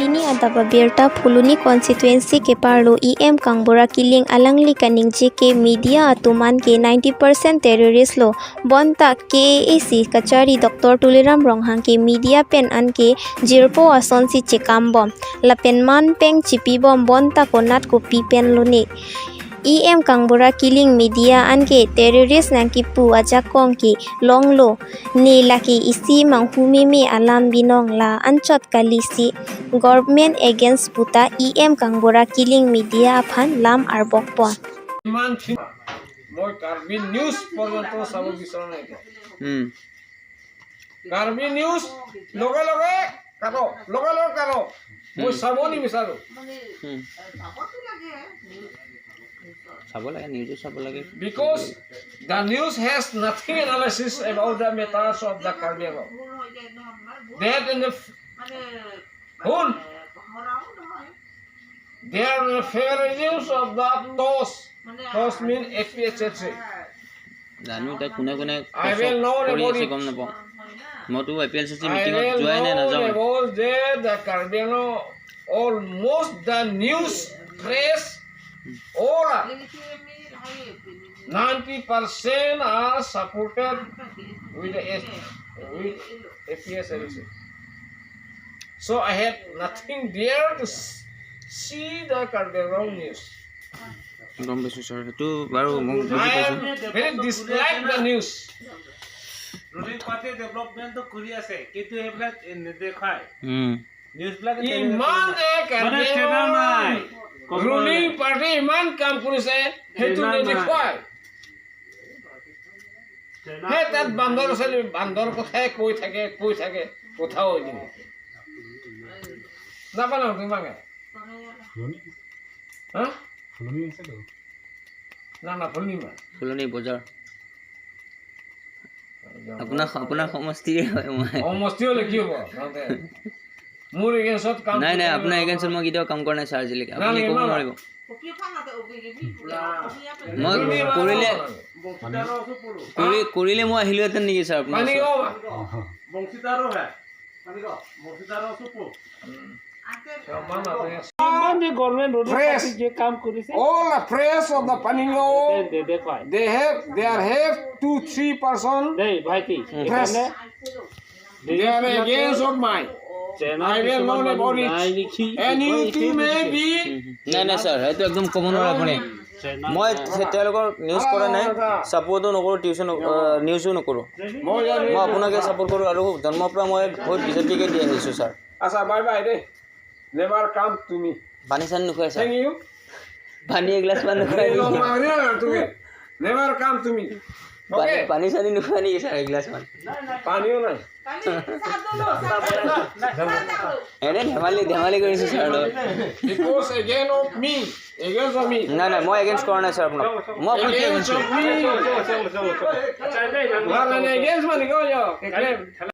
Palini adaba berta Phuloni constituency ke parlo EM Kangbura killing alangli kaningji ke media atuman ke 90% terrorist lo bonta KAAC kachari Dr. Tuliram Ronghang ke media pen an ke jirpo ason si chekam bom lapen man peng chipi bom bonta ko nat ko pi pen lo ne EM Kangbura killing media an ke terrorist nang ki pu ajakong ki longlo ne laki isi manghumi mi alam binong la anchot kalisi government against puta EM Kangbura killing media aphan lam arbok pon. ইমানখিনি মই Karbi news পৰ্যন্ত চাব বিচৰা নাই এতিয়া। Karbi news লগে লগে কাটো, লগে লগে কাটো, মই চাব নিবিচাৰো। চাব লাগে, নিউজো চাব লাগে। Because the news has nothing analysis about the matters of the Karbi Anglong. That in the whole, they are the favoritisms of the TOS. TOS mean APHSC. জানো এতিয়া কোনে কোনে I will know কৰি about আছে it. গম নাপাওঁ। মইতো A P L C C I মিটিঙত will যোৱাই নাই, know নাযাওঁ। About that the Karbi Anglong, almost the news press, all are 90% are supported with the S, with APSLC. So I had nothing there to see the Karbi Anglong news. গম পাইছোঁ sir, সেইটো বাৰু মই বুজি I পাইছোঁ। Am very dislike the news. Ruling party ডেভেলপমেণ্টটো কৰি আছে, কিন্তু সেইবিলাক নেদেখায় নিউজবিলাক। ইমান যে মানে চেনেল নাই। ৰুলিং পাৰ্টি ইমান কাম কৰিছে, সেইটো চেনেল নাই। নেদেখুৱায়। সেই তাত বান্দৰ আছে, বান্দৰ কথাই কৈ থাকে, কৈ থাকে, কথাও নিদিয়ে। নাপালো তোমাকে। হা না না, ফুলনি মা। ফুলনি বজাৰ আপোনাৰ সমষ্টিৰে হয় মই। সমষ্টি হ'লে কি হ'ব? তহঁতে মোৰ এগেইনষ্টত কাম নাই নাই, আপোনাৰ এগেইনষ্টত মই কেতিয়াও কাম কৰা নাই ছাৰ আজিলৈকে। আপুনি নাই, ক'ব নাই। নোৱাৰিব। মই কৰিলে কৰিলে মই আহিলোহেঁতেন নেকি ছাৰ আপোনাৰ পানী ওচৰত? খাওঁ। বংশীদাৰো হয়, বংশীদাৰো চুপু। Press. যে কাম কৰিছে। All the press of the Paningao, নেদেখায়। They have, there have two, three person দেই ভাইটি। Press. They are against of mine. I will know about it. And you too may be. নাই নাই ছাৰ, সেইটো একদম ক'ব নোৱাৰে আপুনি। মই তেওঁলোকৰ নিউজ কৰা নাই, ছাপৰ্টো নকৰোঁ, টিউচন নিউজো নকৰোঁ। মই জানো। মই আপোনাকে ছাপৰ্ট কৰোঁ আৰু জন্মৰ পৰা মই ভোট বিজেপিকে দি আহিছোঁ ছাৰ। আচ্ছা, বাই বাই দেই। Never come to me. পানী চানী নোখোৱাই ছাৰ? Thank you. পানী এগিলাচমান নোখোৱাই নেকি? তুমি never come to me. Okay? পানী চানী নোখোৱাই নেকি ছাৰ এগিলাচমান? পানীও নাই। এনে ধেমালি ধেমালি কৰিছোঁ ছাৰ লগত। Because again of me, against of me. নাই নাই, মই এগেইনষ্ট কৰা নাই ছাৰ আপোনাক। মই আপোনাক কি Against against of me. না না, against মানে কিয়?